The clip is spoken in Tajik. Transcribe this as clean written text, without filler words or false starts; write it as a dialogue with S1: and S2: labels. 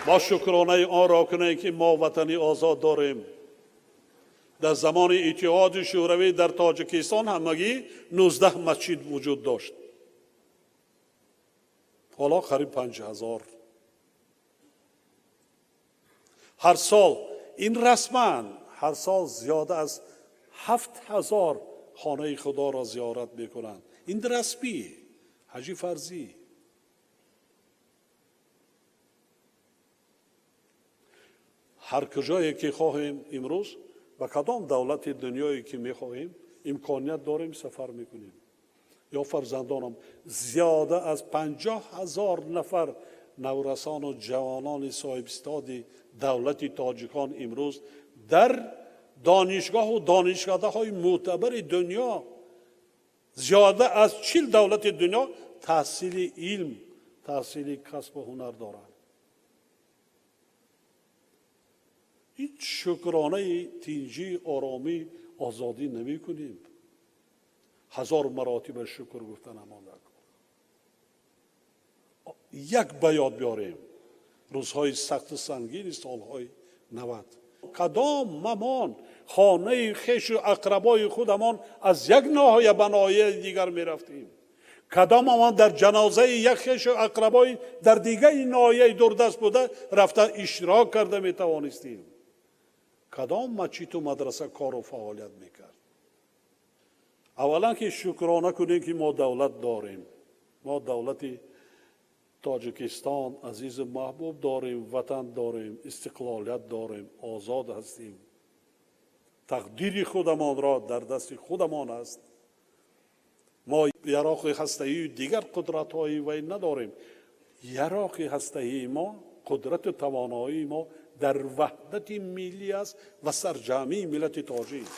S1: Мо шукронаи онро кунем, ки мо ватани озод дорем. Дар замони Иттиҳоди Шӯравӣ дар Тоҷикистон ҳамагӣ 19 масҷид вуҷуд дошт. Ҳоло қариб 5000. Ҳар сол, ин расман, ҳар сол зиёда аз 7000 хонаи Худоро зиёрат мекунанд. Ин расмӣ, ҳаҷи фарзӣ. Ҳар куҷое ки хоҳем имрӯз, ба кадом давлати дунёе ки мехоҳем, имконият дорем, сафар мекунем. Ё фарзандонам, зиёда аз 50 000 нафар наврасону ҷавонони соҳибистоди давлати тоҷикон имрӯз дар донишгоҳу донишкадаҳои мӯътабари дунё, зиёда аз 40 давлати дунё таҳсили илм, таҳсили касбу ҳунар доранд. Ҳеҷ шукронаи тинҷӣ, оромӣ, озодӣ намекунем. 1000 маротиба шукр гуфта намонда. Як ба ёд биёрем рӯзҳои сахту сангини солҳои 90. Кадом мамон хонаи хешу ақрабои худамон аз як ноҳия ба ноҳияи дигар мерафтем. Кадом мамон дар ҷанозаи як хешу ақрабои дар дигари ноҳияи дурдаст буда рафта иштирок карда метавонистем. Кадом масҷиду мадраса кору фаъолият мекард? Аввалан ки шукрона кунем, ки мо давлат дорем. Мо давлати Тоҷикистон азизу маҳбуб дорем, ватан дорем, истиқлолият дорем, озод ҳастем. Тақдири худамонро дар дасти худамон аст. Мо яроқи ҳастаию дигар қудратҳои вай надорем. Яроқи ҳастаии мо, қудрату тавоноии мо дар ваҳдати миллӣ аст ва сарҷамъии миллати тоҷик.